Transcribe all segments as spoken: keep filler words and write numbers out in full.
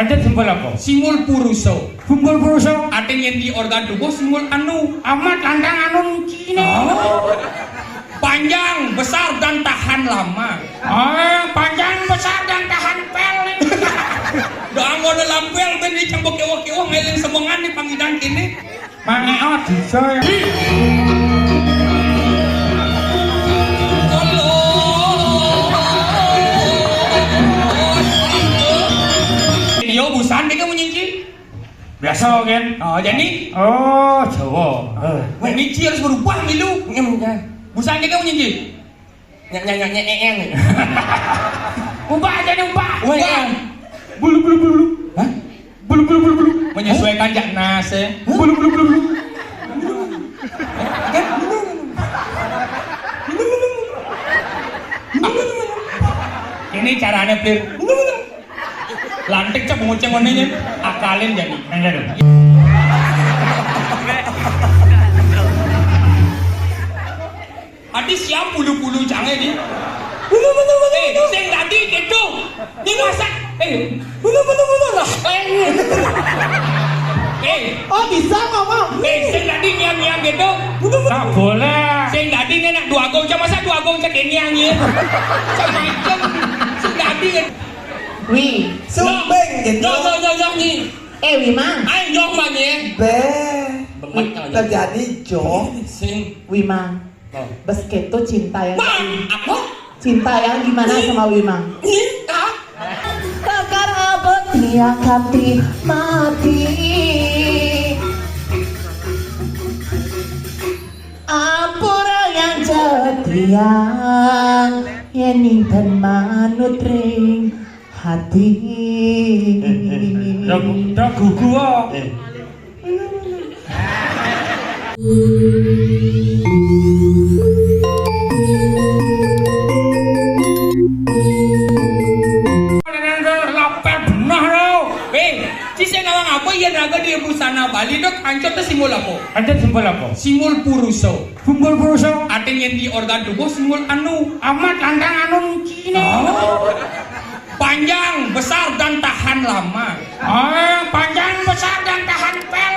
Ada simbol apa? Simbol purusa. Simbol purusa. Artinya di organ tubuh simbol anu. Amat lantang anu cine. Oh. Panjang, besar, dan tahan lama. Oh, panjang, besar, dan tahan pel. Doang ngono lampel ben iki cembok kewah-kewah ngeling semengan nih panggidan kene. Mangeo bisa ya. Yo busan dia kamu nyinci. Biasa kan? Oh, jadi Oh, Jawa. Eh. Wah, nyinci harus berubah milu. Busan dia kamu nyinci. Nyak nyak nyak nyak nyak. Ubah aja nih, ubah. Weh, Ubah. Bulu bulu bulu bulu. Hah? Bulu bulu bulu bulu. Menyesuaikan jak nas ya. Bulu bulu bulu bulu. Ini caranya plir. Lantik cak bungoceng warnanya. Akalin jadi. Enggak dong. Adi siap bulu-bulu jange ni. Bulu bulu bulu. Eh, sing tadi gitu. Ini masa eh bulu bulu bulu lah. Eh. Eh. Oh, bisa ngomong. Eh, sing tadi niang-niang gitu. Bulu bulu. Tak boleh. Sing tadi ni nak dua gong, cuma masa dua gong cek niang ya. Cek macam. Sing tadi kan. Wi. Sumbing gitu. Yo yo yo yo ni. Eh, Wi Mang. Ai yo man ya. Be. Terjadi jo. Sing. Wi Mang. Oh. Bes keto cinta yang Wah, apa? Cinta yang gimana sama Wimang? Cinta? Tegar abot niat hati mati. Ampura yang jatiang, yening dan manut ring hati. Eh, eh, eh, eh. Dah gu-, dah gugu, ah. Eh. Lapar benar lo. Eh, ci sing nawang apa ya raga di busana Bali dok ancot tuh simbol apa? Ada simbol apa? Simbol purusa. Simbol purusa. Artinya di organ tubuh simbol anu. Amat lantang anu cine. Oh. Panjang, besar, dan tahan lama. Oh, panjang, besar, dan tahan pel.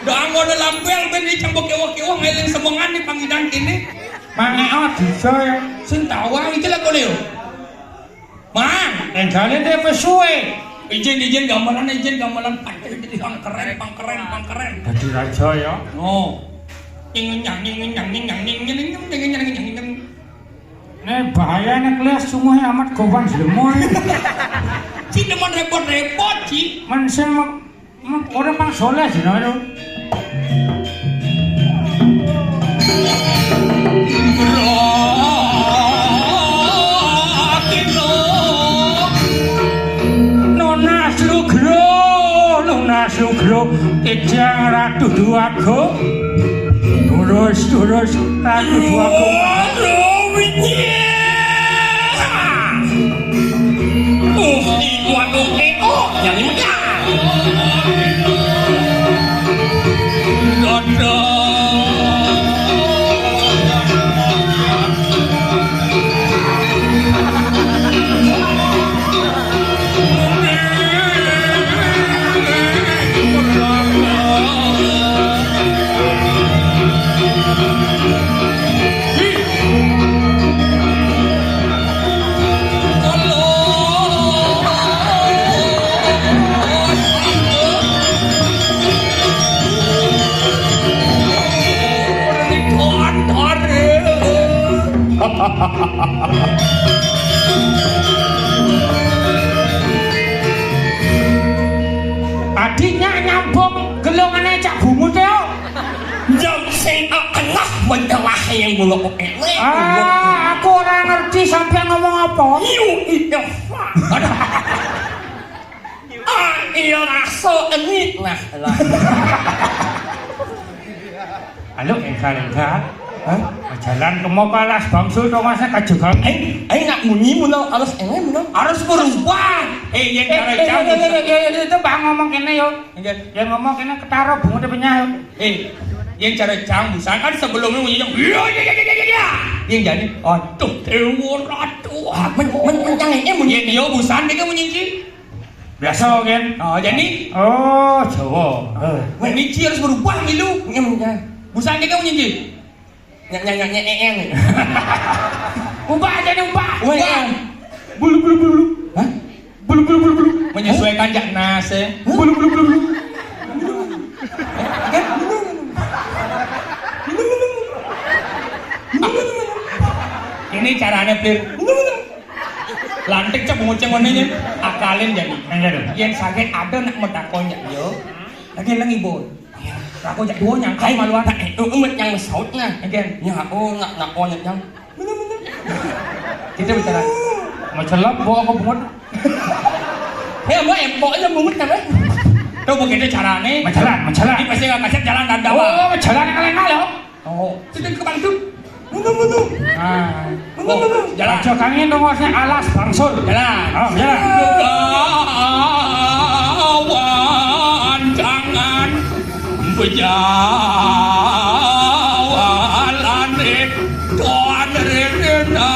Doang ngono lampel ben iki cembok kewah-kewah ngeling semengan nih panggidan kene. Mangeo bisa ya. Sing tawang iki lho kene yo. Mang, enggale te wis suwe. Izin, izin gamelan, izin gamelan. Pang keren, pang keren, pang keren. Dadi raja ya. Oh. Nying nyang, nying nyang, nying nyang, nying nyang, nying nyang, nying nyang, nying nyang. Nek bahaya nek les sungguh amat gowan jlemo. Ci demen repot-repot, Ci. Men sing me-, me-, ora pang soleh dina itu. Nunas lugro, nunas lugro, Kijang Ratu Duago. Terus, terus, Ratu Duago. Aduh, Wiji. Uh, iku aku, eh, oh, yang ini. Godong. Adi nyak nyambung gelongane cak bungut yo. Jam sing tengah mencelah yang mulo kok elek. Ah, aku ora ngerti sampean ngomong apa. Yu, iya. Ah, iya rasa ini. Nah, lah. Halo, enggal-enggal. Hah? Jalan kemo kalas bangsul to Mas kajegang. Eh, eh nak munyi mulo alus ene mulo. Harus berubah. Eh, yen Eh, cara eh, jam eh, eh, bisa. Eh, eh, eh, itu Bang ngomong kene yo. Nggih. Yen ngomong kene ketara bungut penyah yo. Eh, yen cara jam busan kan sebelumnya munyi yang iya iya iya iya iya. Yang jadi aduh dewa ratu. Ah, men men men yang ini munyi. Yen yo busan dia munyi iki. Biasa kan? Oh, jadi? Oh, Jawa. Wah, ini Ci harus berubah milu. Nyem, ya. Busan kita punya Ci. Nyak, nyak, nyak, nyak, nyak, nyak. Ubah aja nih, ubah. Wah, ubah. Bulu, bulu, bulu, bulu. Hah? Bulu, bulu, bulu, bulu. Menyesuaikan jak nase. Hah? Bulu, bulu, bulu, bulu. Kan? Ini caranya, Plir. Lantik cak bocah ngene, akalin jadi. Enggak dong. Yen sakit ada nak metakon ya, yo. Lagi lagi, Bun. Aku jak dua nyangkai malu anak. Eh, oh, umat yang mesautnya. Again. Ya, oh, nak, nak, oh, yang. Kita bicara. Macelap, bawa aku bungut. Ya, mau empoknya bungut kan, eh? Tuh begitu carane. Majalan, majalan. Ini pasti nggak kasih jalan dan dawa. Oh, majalan yang lain malu. Oh, sudah ke Bandung. Mundur, mundur. Nah. Mundur, mundur. Jalan. Aja kangen dong, wasnya alas bangsul. Jalan. Oh, jalan. Kawan jangan bejalan deh, tuan Rena.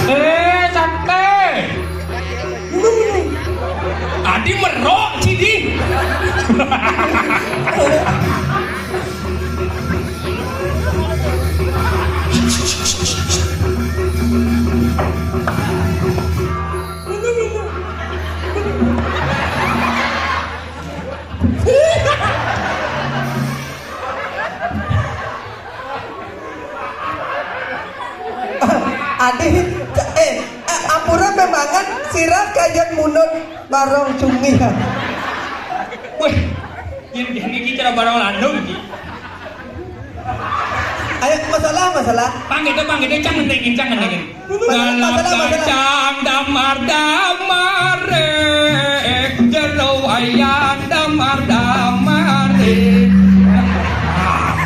Eh, santai. Adi merok, Cidi. Adi, eh, eh, ampura, membangan sira kayun munut barong cumi. Weh, yen yen iki cara barong landung iki. Ayo, masalah, masalah. Panggete, panggete, cang ngentekin, cang ngentekin. Masalah, masalah, masalah. Galap gacang damar-damare, jero wayan damar-damare.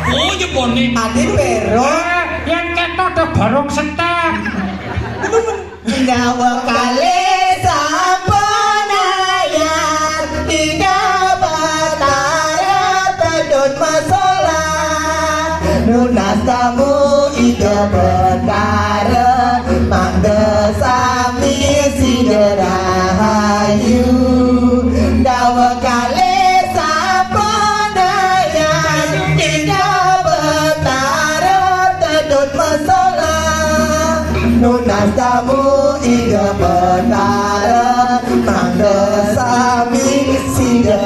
Aku nyebone. Adi pero. Eh, yang ketok ada barong setek. Dawa kalih sampun ayat, Ida Batara tedun masolah. Nunas tamu Ida Batara, mangda sami sida rahayu. Dawa kalih sampun ayat, Ida Batara tedun masolah. Nunas tamu Ida Betara, mangda sami sida.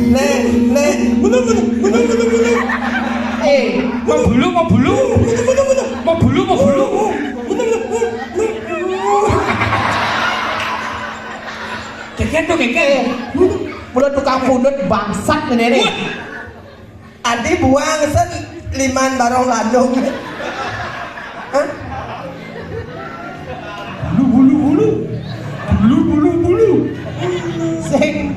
Nek, nek. Bener, bener, bener, bener, bener. Eh, mau bulu, mau bulu. Bener, bener, bener. Mau bulu, mau bulu. Bener, bener, bener. Geger tuh, geger. Mula tukang pundut bangsat ngene ne. Wah. Adi buang sen liman barong landung. Hah? Bulu, bulu, bulu. Bulu, bulu, bulu. Sing.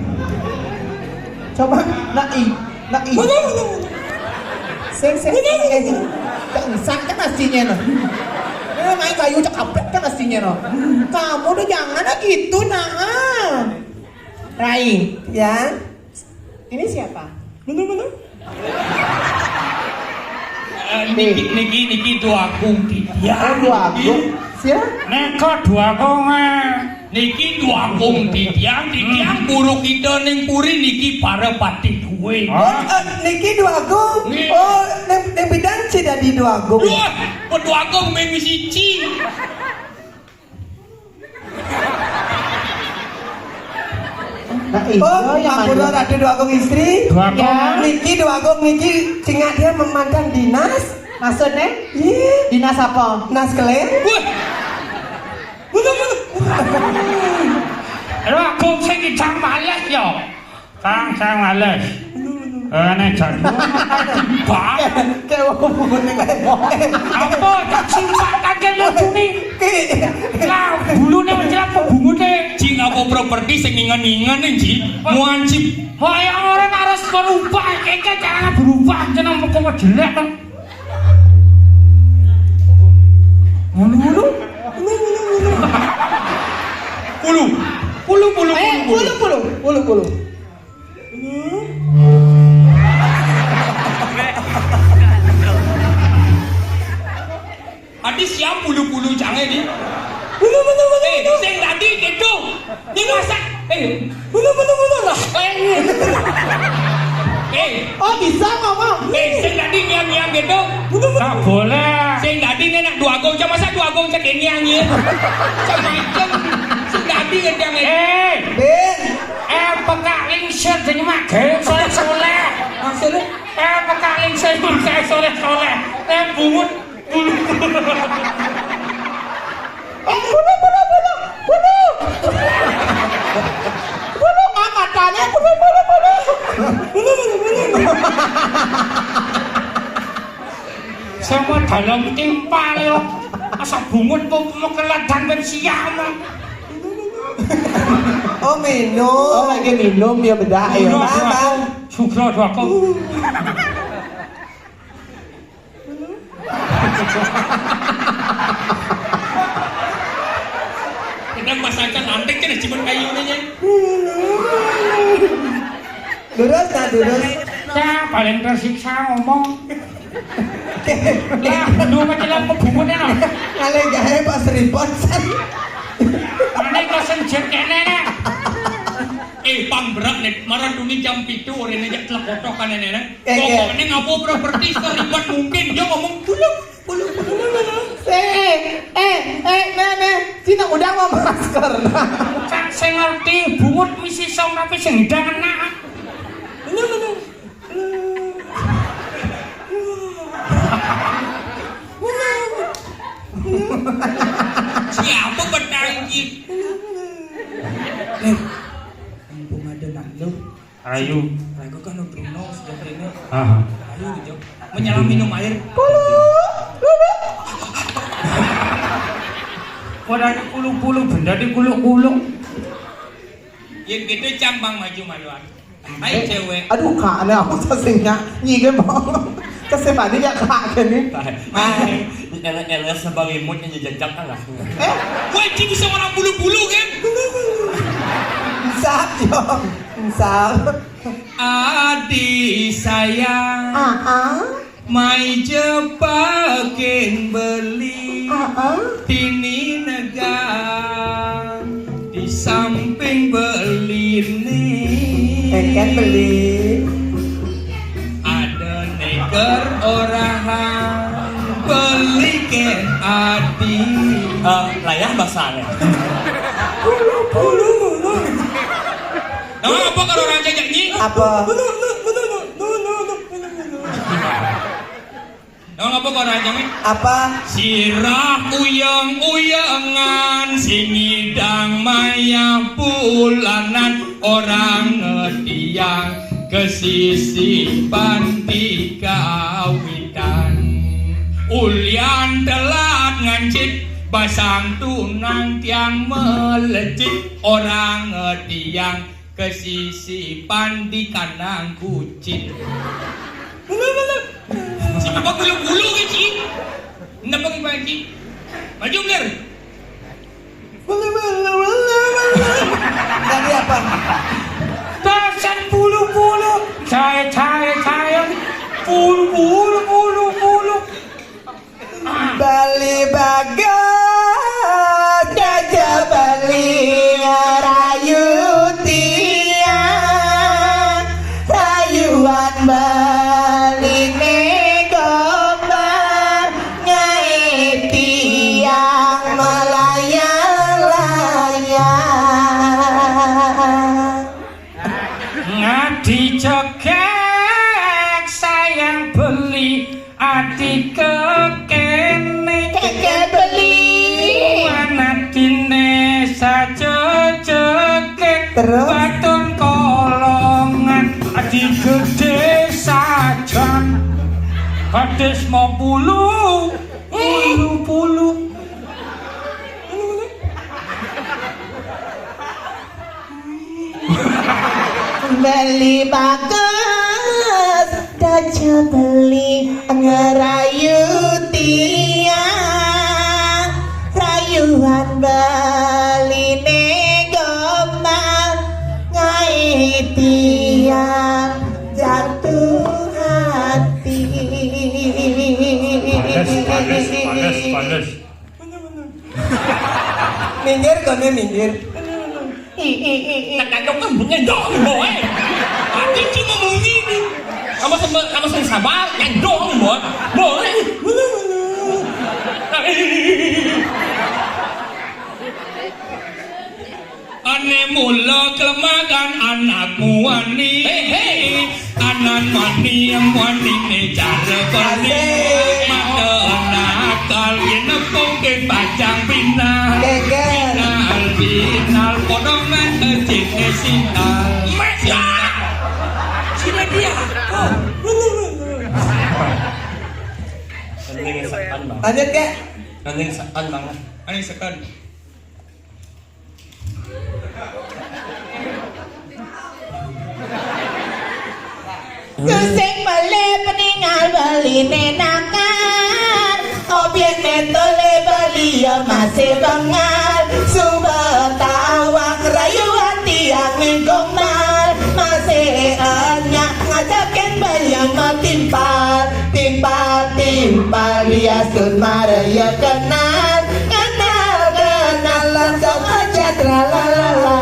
Coba nak i, nak i. Sing, sing, sing, sing. Bangsat kan aslinya no. Eh, main kayu cekaplek kan aslinya no. Kamu tuh jangan lah gitu, nah. Rai. Ya. Ini siapa? Bener, bener. Eh, niki, niki, niki Dwagung Titiang. Oh, Dwagung. Siapa? Neka Dwagung, eh. Niki Dwagung Titiang, Titiang guru kita ning puri niki para pati duwe. Oh, eh, niki Dwagung. Nggih. Oh, ning, ning bidan sih dadi Dwagung. Wah, Dwagung ming siji. Nah, iya, oh, yang Ampura mana? Ratu Dwagung Istri. Dwagung. Ya. Niki Dwagung niki cingak dia memantan dinas. Maksudnya? Iya. Dinas apa? Nas kelen. Wah. Dwagung sing ijang malih ya. Kang, saya males. Eh, nek jan. Bang. Kayak wong bungut ning kayak wong. Apa? Sumpah, kaget lucu nih. Lah, bulune wis jelas pembungute. Cing, apa properti sing ingen-ingen nih, Ji? Muancip. Wah, yang orang harus berubah, keke jangan berubah, jeneng kok jelek kan. Bulu, bulu. Bulu. Bulu, bulu, bulu, eh, bulu, bulu. Bulu, bulu, bulu, bulu. Eh, sing dadi ngiang-ngiang gitu. Tak boleh. Sing dadi nek Duagung, cak masa Duagung cek ngiang ya. Cak macem. Sing dadi gedang ya. Eh, Bin. Eh, pekak lingsir jadi mak gawe soleh-soleh. Maksudnya? Eh, pekak lingsir mak gawe soleh-soleh. Eh, bungut bulu. Eh, bulu, bulu, bulu, bulu. Bulu, nggak matanya, bulu, bulu, bulu. Bulu, bulu, bulu. Sama dalam timpal yo. Asa bungut kok mau keladan ben siang. Oh, minum. Oh, lagi minum ya bedak ya. Minum, Bang, aku. Bang. Sugro aku. Udah pasangkan antik kan cuma kayunya. Durus, nah, durus. Nah, paling tersiksa ngomong. Lah, lu macam kebungunnya no. Kalian gawe pas ribut, san. Mana kau senjir kene nih? Eh, pang berat nih. Marah duni jam pitu, orang ini jak telek kotok kan ini nih. Eh, eh. Pokoknya ngapa properti seribet mungkin. Dia ngomong, "Buluk, buluk, buluk, buluk." Eh, eh, eh, nah, nah. Cina udah mau masker. Kan saya ngerti, bungut misi song tapi sing hidang kena. Buluk, buluk. Siapa petang iki? Eh, mumpung ada nang lu. Ayo. Ragu kan Bruno sejak ini. Aha. Ayo, Jo. Menyelam minum air. Padahal pulu-pulu benda di kuluk-kuluk. Yang gitu cambang maju maluan. Hai cewek. Aduh, Kak, aneh aku sesingnya nyige mau. Kesempatan ya, Kak, gini. Hai. Elah-elah sebagai mood yang jejak kan lah. Eh, gue cing bisa orang bulu-bulu kan? Insap, yo. Insap. Adi sayang. Ah, ah. Mai jepakin beli uh-uh. Tini negang di samping beli ni. Engken beli. Ada neger orang beli ken ati. Uh, layah basahnya. Puluh-puluh. Nah, apa kalau orang jajak ni? Apa? Nang apa kok rajangé? Apa? Sirah uyeng-uyengan sing ngidang mayah bulanan orang ngediang kesisi panti kawitan. Ulian telat ngancit basang tunang tiang melecit orang ngediang kesisi panti kanang kucit. Mana mana? Si bapak bulu-bulu ke ci? Napa ki panci? Maju bener. Tadi apa? Dasar bulu-bulu, cahaya cahaya cahaya, bulu-bulu bulu-bulu. Bali bagas gajah Bali rayu tiang rayuan Bali negomba ngai tiang melayang-layang. Ngadi cekek sayang beli ati kekene keke beli manatine saja cekek terus baton kolongan adi gede sajan hadis mau pulu pulu pulu. Beli bagus daja beli ngerayu tiang rayuan beli negoma ngai tiang jatuh hati. Panas, panas, panas, panas. Minggir kono minggir. Ih ih ih ih. Tekan dong kan bunyi dong boy. Aku cuma mau ngini. Sama Kamu sing sabar, nyandung, Bot. Boleh. Ane mula kelemahan anakmu wani. Hei, hei. Anan wani yang wani ne cara bani. Asik. Mata nakal yang nepung ke pacang pinal. Geger. Pinal, pinal, podongan ecik sinal. Mega. Sila dia. Oh. Mending setan, Bang. Lanjut, Kak. Mending setan, Bang. Ayo setan. Sing beli peninggal beli nenakan. Objek metole beli ya masih bengal. Suba tawang rayu hati yang mingkong mal. Masih enya ngajakin beli yang matimpal. Timpal, timpal, dia sun mara ya kenal. Kenal, kenal, langsung aja tralalala.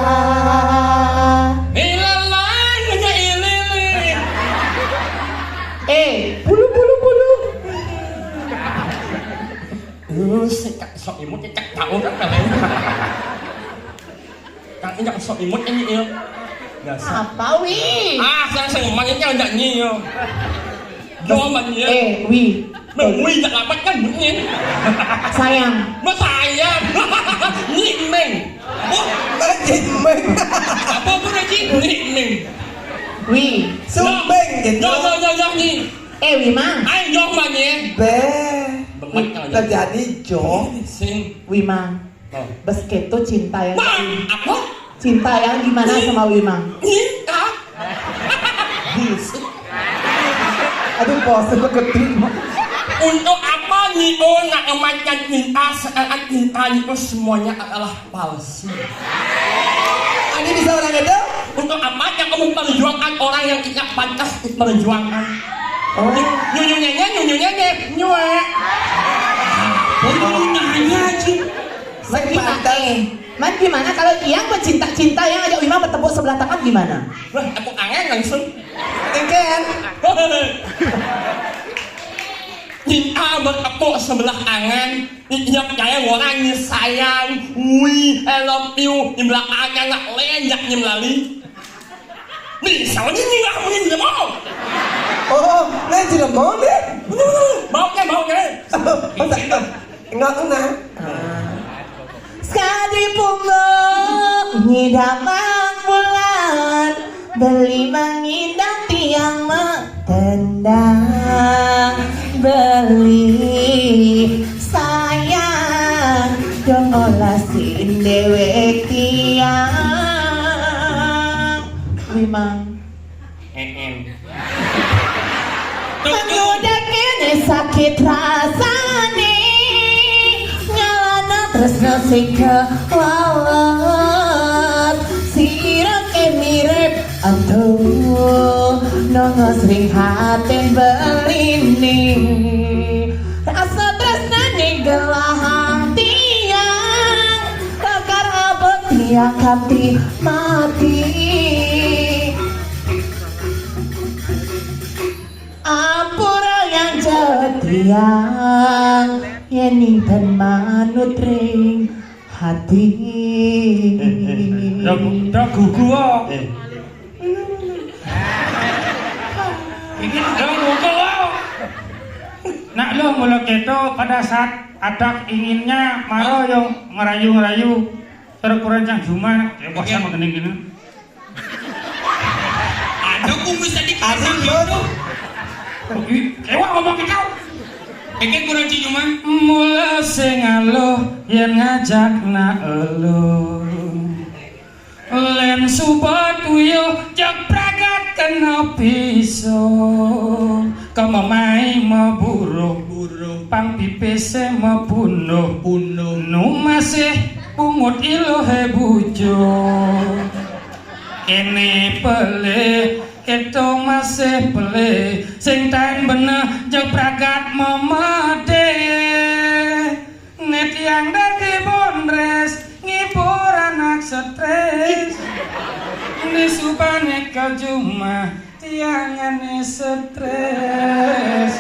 Ilalang, hanya ilili. Eh, bulu, bulu, bulu. Uh, si Kak sok imut, Kak tahu kan kalian. Kak, ini sok imut ini, ya. Biasa. Apa, Wi? Ah, saya sing ngomong ini, ndak nyi, ya. Yo, Mbak, ya. Eh, Wi. Meng, Wi, ndak dapat kan, bunyi. Sayang. Mas sayang. Nyi, Meng. Oh, Anjing, Meng. Apa pun aja, Nyi, Meng. Wi. Sumbeng, gitu. Yo, yo, yo, yo, Nyi. Eh, Wi Mang. Ayo, yo, Mbak, ya. Be. Bemat, kalau terjadi, Jo. Sing. Wi Mang. Oh. Bes keto cinta yang Mang, apa? Cinta yang gimana sama Wi Mang? Cinta? Bullshit. Aduh, pose gede. Untuk apa Nyi O nak memainkan cinta, sedangkan cinta Nyi O semuanya adalah palsu? Ini bisa orang itu? Untuk apa yang kamu perjuangkan orang yang tidak pantas diperjuangkan? Oh. Nyunyu nyenye, nyunyu nyenye, nyuek. Nyunyu nyenye, Cing. Man gimana, eh, man gimana kalau yang pecinta-cinta yang ajak Wima bertepuk sebelah tangan gimana? Wah, tepuk tangan langsung. Engken. Cinta bertepuk sebelah tangan. Tiap kali orang sayang, we, I love you, di belakangnya nak lenjak ni melali. Ni, sama ni, ni lah, ni dia mau. Oh, ni dia mau ni. Mau ke, mau ke. Masa, enggak kena. Sekali pungguk ngidamang bulan, beli mengidam tiang metendang, beli sayang dong olasin dewek tiang. Wimang. Heeh. Pemuda kene sakit rasane, nyalana tresno sing kewaler. Sira ke mirip antu, nongos ring haten beline. Rasa tresnane gelahang tiang, bakar abot tiang kanthi mati. Ampura yang jatiang, yen inten manut ring hati. Eh, eh, eh, eh. Ragu, ragu gua. Eh. Ini dong mukul lo. Nak lo mula keto pada saat ada inginnya, maro yo ngerayu-ngerayu. Terus kurang cang juma, ya puasa. Oke. Mau kena gini. Ada pun bisa dipasang. Ada, gitu. Ih, ewa ngomong ke kau. Pengen kurang ciuman. Mula sing aluh yen ngajak nak elu. Len subat uyuh jak pragat kena piso. Kememai meburuh. Buruh. Pang pipis mebunuh. Bunuh. Nu masih pungut iluhe bujo. Kene pelih, keto masih pelih. Sing tain beneh jak pragat memede. Net yang dadi bondres, ngibur anak stres. Supane kejumah tiangane stres.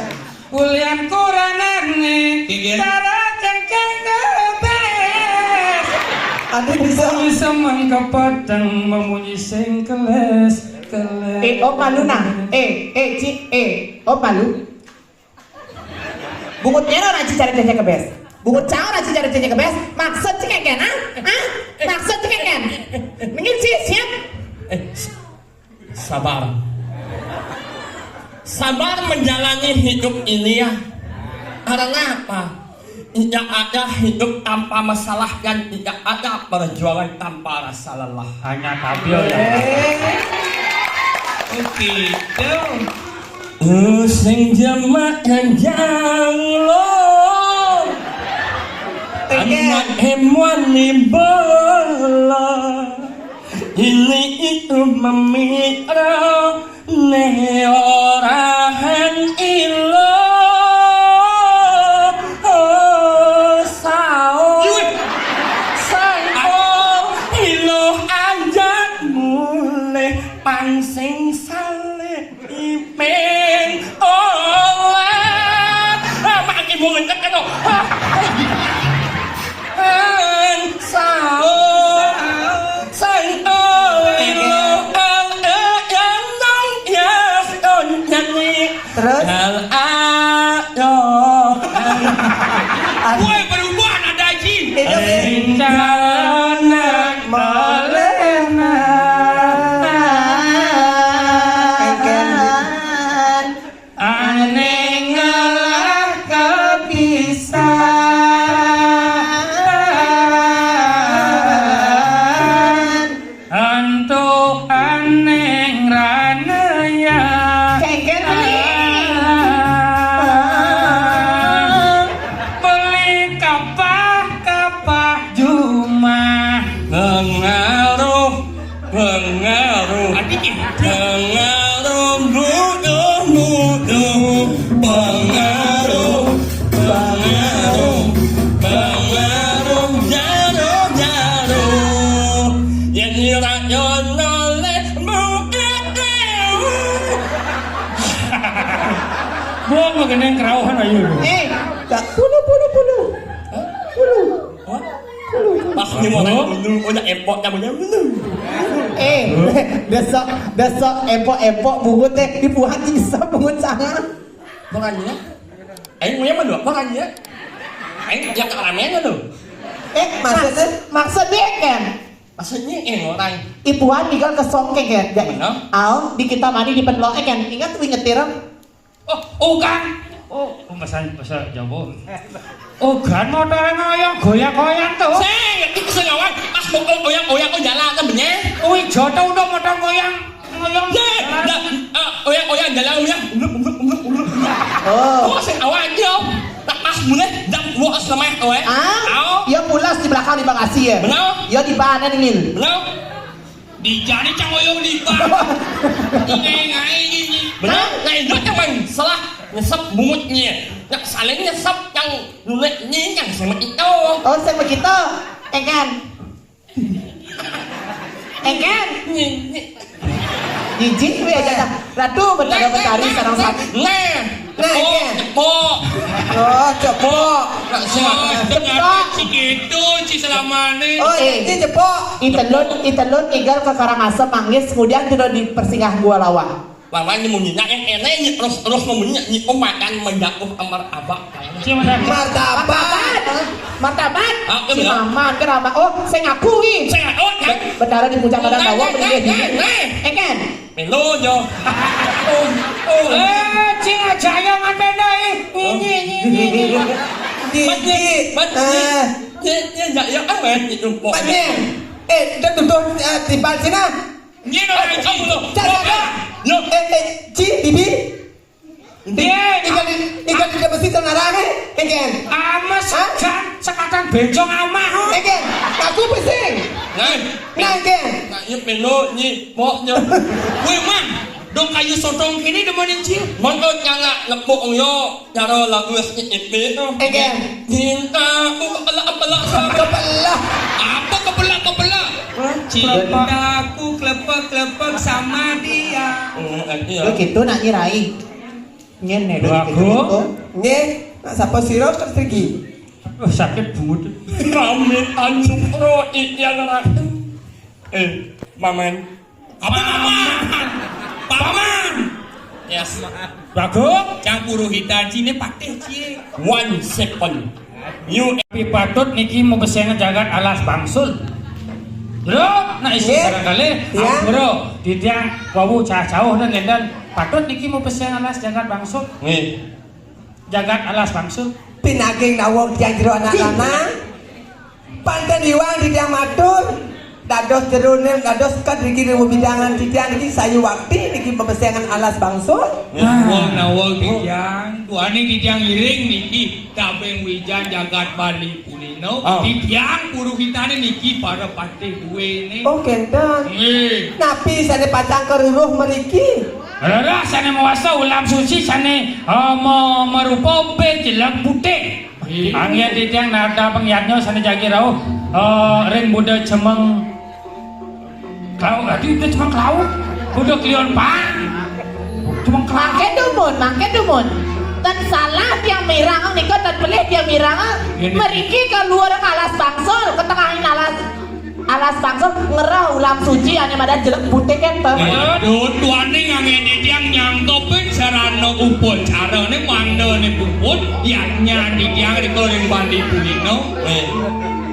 Ulian kuranane Inggih. Cara cengkeng kebes. Anu bisa. Bisa mengkepeteng memunyi sing keles, keles. Eh, oh, malu nah. Eh, eh, Ci, eh, oh, malu. Bungut nyero raji cari cecek kebes. Bungut cau raji cari cecek kebes. Maksud cekeken, ah? Ah? Maksud cekeken. Mungkin sih siap. Eh, s- sabar. Sabar menjalani hidup ini ya. Karena apa? Tidak ada hidup tanpa masalah dan tidak ada perjuangan tanpa rasa lelah. Hanya tampil ya. Eh. Oh, gitu. Sing jemak janjang lo. Anak emuan ni bola. Ini itu memikra ne orahan ilo. Oh, sao. Sao. Ilo ajak mulai pangsing saleh. Iping olah. Ah, mak iki mau ngencet kan, oh. Ah. An sao. San oh, ilo, al, e, yang, nong, ya, on, nyanyi. Terus? Al, a, yo, an. Woi, berubah nada Ji. Itu sih. Rencana molena. Engken. Ane ngalah kepisan. Antuk ane ngranaya. Kengken beli. Beli kapah-kapah jumah. Pengaruh, pengaruh. Adi gitu. Pengaruh, muduh, muduh. Pengaruh, pengaruh, pengaruh, jaruh, jaruh. Yang irak nyonole, muduh. Buang mageneng kerauhan ayo. Eh, tak puluh, puluh, puluh. Hah? Puluh. Hah? Puluh. Pas ni orang dulu, oh, nak epok, tak boleh dulu. Eh, besok, besok epok-epok bungut teh dibuat bisa bungut sangat. Makanya, aing punya mah dua, makanya. Aing kerja keramaian tu. Eh, maksudnya? Maksudnya kan? Maksudnya, eh, orang. Ipuan tinggal ke songkeng kan? Jadi, Bener. Al, di kita mani di penlok, eh, kan? Ingat tuh, inget tirem? Oh, oh, kan? Oh, pesan, pesan Jawa. Oh, kan motor ngoyong, goyang-goyang tuh. Sing, itu sing awal, pas mukul goyang-goyang, oh, jalan, temennya. Oh, ijo tuh udah motor ngoyang, ngoyong. Ye, dah, ah, goyang-goyang, jalan, goyang. Uluk, uluk, uluk, uluk. Oh. Oh, sing awal aja. Tak pas mulai, dah, gua es lemah, oh, eh. Ah? Au. Ya, pulas di belakang di bagasi ya. Benar. Ya, di banan ini. Benar. Di jari cang oyong di bawah. Ini ngai ini. Benar? Nah, itu teman salah nyesep bungutnya. Nak saling nyesep yang nuleknya yang sama itu. Oh, sama kita. Engkan. Engkan. Ini, ini. Jijik we aja dah. Ratu, betara betari sareng sami. Nah. Nah, Cepok, iya. Cepok. Oh, cepok. Nak sing Cepok. Segitu, ci selamane. Oh, Eh. Ini cepok. Itelun, itelun igal ke Karangasem manggis, kemudian sudah dipersinggah Gua Lawang. Lawan nyemunyinya yang enak, terus, terus nyemunyinya, nyi, oh, makan menjatuh amar abak. Ci mana? Martabak. Martabak. Martabak. Ah, iya, Si benar. Maman, kenapa? Oh, saya ngaku, wi. Saya ngaku, kan? Betara di puncak Padang Bawang, nah, begini. Nah, nah. Eh, kan? Melo, yo. Oh, oh. Eh, Cing aja yang ngambil, eh. Ini, ini, ini, ini. Di, Mas, di, Mas, di. Ah. Dia, dia, ya, ya, apa ya, itu, kok? Mas, di. Eh, dia tuduh, eh, timpal sini. Ini, no, Ayo, ini, kamu, loh. Cak, cak, cak. Yo. Eh, eh, Ci, Bibi. Iya. Ikan di, ikan di besi tenarane, Ken. Ames, Hah? Jan, sekatan bencong amah, oh. Ken, aku pesing. Nah. Nah, Ken. Nah, iya, melo, nyi, pok, nyo. Woi, Man, dong kayu sotong kini demenin, Cil. Mongko nyala nepuk, yo, cara lagu S C P, no. Ken. Cinta, aku kepelak-kepelak sama. Kepelak. Apa kepelak-kepelak? Hah? Cintaku klepek-klepek sama dia. Lho gitu nak nyirai. Nyen nih, Bagus. Gitu. Nggih, nak sapa sira terus iki? Oh, sakit bungut. Kami anjukro iyan ratu. Eh, Maman. Apa Maman? Paman. Yes. Bagus. Campuru hitaji ne patih cie. One second. You tapi patut niki mau besengan jagat alas bangsul. Bro, nak isi Nggih. Barangkali. Ya. Bro, di tiang wawu cah jauh dan ngendan patut niki mau besengan alas jagat bangsul. Nggih. Jagat alas bangsul. Pinaging nawong tiang jero anak Ih. Lanang. Panten iwang di tiang matur. Dados jerone, dados ket niki riwu bidangan di tiang niki sayu wakti niki bebesengan alas bangsul. Nah. Wong nawol titiang, tuane titiang iring niki kabeng wijan jagat Bali pulino. Oh. Titiang puruhitane niki para patih duwene. Oh, kenten. Nggih. Napi sane pacang keruruh meriki? Rerah sane mawasa ulam suci sane, eh, me-, merupa be jelek putih. Anggen titiang narda pengyatnya sane jagi rauh, eh, ring Buddha cemeng Klau, aduh, itu cuma klau. Udah kelion pan. Cuma klau. Mangke dumun, mangke dumun. Ten salah tiang mirang nika, ten pelih tiang mirang. Ini. Meriki ke luar alas bangsul, ke tengahin alas, alas bangsul ngerah ulam suci ane madan jelek putih kan, Pak? Aduh, tuane ngangeni tiang nyangkepin sarana upacarane mandane puput, ya nyandi tiang rika ring Bali pulino. Eh.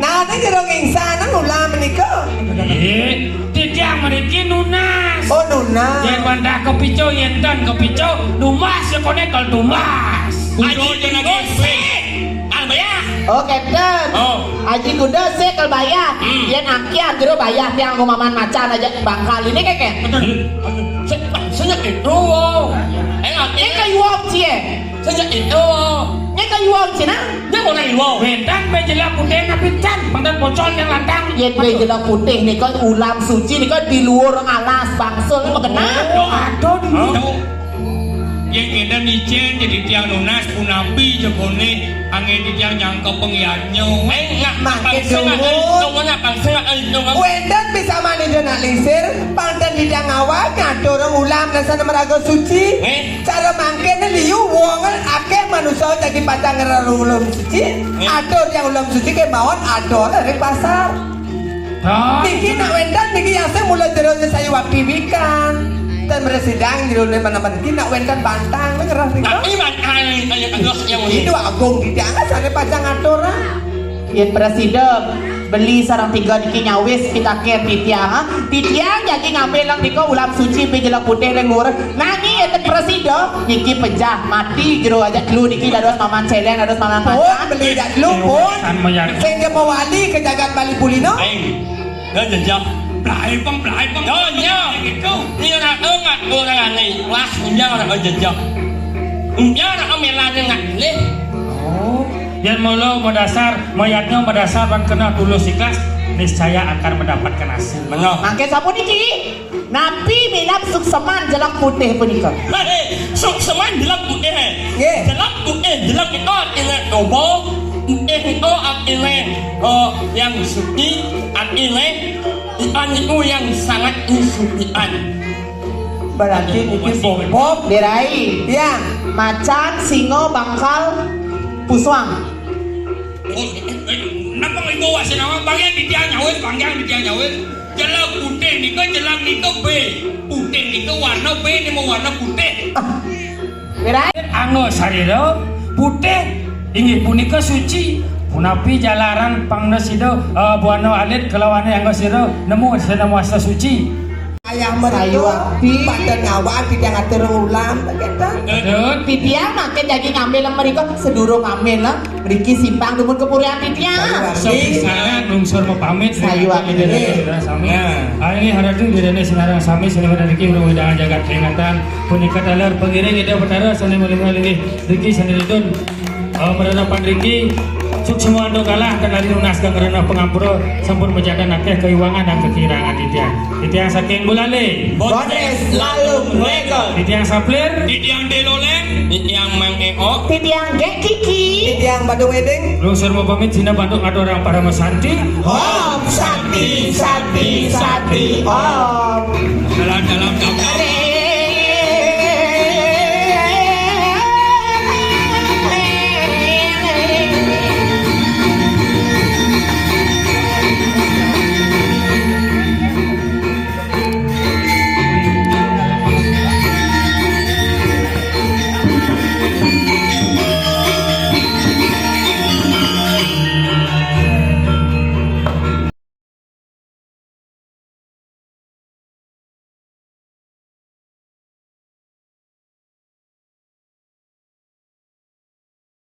Nah, ning jero ngingsan ulam menika. Eh, titiang mriki nunas. Oh, nunas. Yen wantah kepicu, yen ten kepicu, numbas ya konekel tumbas. Kudu Aji jenenge Kudu sik. Sik. Kang Bayah. Oh, kenten. Oh. Aji Kudu sik kal Bayah. Hmm. Yen akyar jero Bayah tiang kumaman macan aja bakal ini keke. Betul. Sik, sejak itu. Eh, Ini akhirnya kayu wong cie. Sejak itu. Ini kayu wong cie, nah. Dia mau nang iwo. Wedan be jelek putih tapi can, pandan pocol yang lantang. Yen be jelek putih nika ulam suci nika di luar alas bangsul nika kena. Aduh, aduh, dulu. Hah? Yang kita nicen jadi tiang nunas punapi jebone angin di tiang nyangka pengiatnya. Eh, nggak Makin bangsa nggak dulu. Ada, nggak bangsa nggak ada, nggak Wedan bisa mani dene lisir, panten di tiang awak ngatur ulam dan sana meraga suci. Eh? Cara mangkene liu wong akeh manusa dadi pacang ngerer ulam suci. Eh? Atur yang ulam suci kemawon atur ring pasar. Hah? Niki nak wedan niki yang saya mula jero saya wakti wikan. Dan meresidang jero mana-mana niki nak wedan bantang ngerah ring. Tapi bantang kaya kena yang Itu agung di tiang sana pacang atur ah. Yen prasida beli sareng tiga niki nyawis pitaken titiang, ah. Titiang jagi ngambil lang nika ulam suci pi jelek putih ring luar. Nanging yen prasida niki pejah mati jero ajak telu niki dados paman celeng, dados paman Pun macan. Beli jak telu pun. Tan mayar. Sing ke mawali ke jagat Bali Pulino. Aing. Dah jejak. Blai pang, blai pang. Yo, nya. Gitu. Ini orang engat orang aneh. Wah, ini orang jejak. Ini orang melane ngat leh. Oh, yen mula madasar, mayatnya madasar lan kena tulus ikhlas, niscaya akan mendapatkan hasil. Benar. Mangke sapuniki, napi minab sukseman jelek putih punika? Hei, sukseman jelek putih, eh. Nggih. Jelek putih, jelek itu artinya coba, putih itu artinya, eh, yang suci, artinya ikan itu yang sangat disucikan. Berarti niki bombom. Dirai. Ya. Macan, singa, bangkal, pusuang. Oh, eh, eh, napa ibu wak sinawa? Bagian di tiang nyawit, bagian di tiang nyawit. Jelek putih nika, jelek nika B. Putih nika warna B, ini mau warna putih. Ah. Dirai. Angga sarira putih inggih punika suci. Punapi jalaran pangda sida, eh, buana alit kelawane angga sira nemu sida wasta suci. Ayah mertua, Sayuwakti. Pada ngawak tidak ngatur ulam, begitu. Betul. Titiang mangke jagi ngambil mereka sedurung ngambil lah. Mriki simpang dumun kepurian titiang. Sayuwakti. Sapisanan lungsur mapamit. Sayuwakti. Ring saudara sami. Nah. Ah, inggih haratu direne sinareng sami sane wonten riki urung wedangan jagat peringatan. Punika taler pengiring Ida Betara sane melinggih-linggih riki sane ridun. Eh, meranapan riki suksma ando kalah kenali nunas kang rena pangampura sampun majadan akeh kaiwangan dan kekirangan titiang. Titiang saking Bulale. Bodes lalu mereka. Titiang Saplir. Titiang Delolen. Titiang Mang Eo. Titiang Gek Kiki. Titiang Badung Eding. Lungsur mapamit sina bantuk ngaturang parama santi. Om Santi. Sati, sati, sati, om. Dalam, dalam, dalam.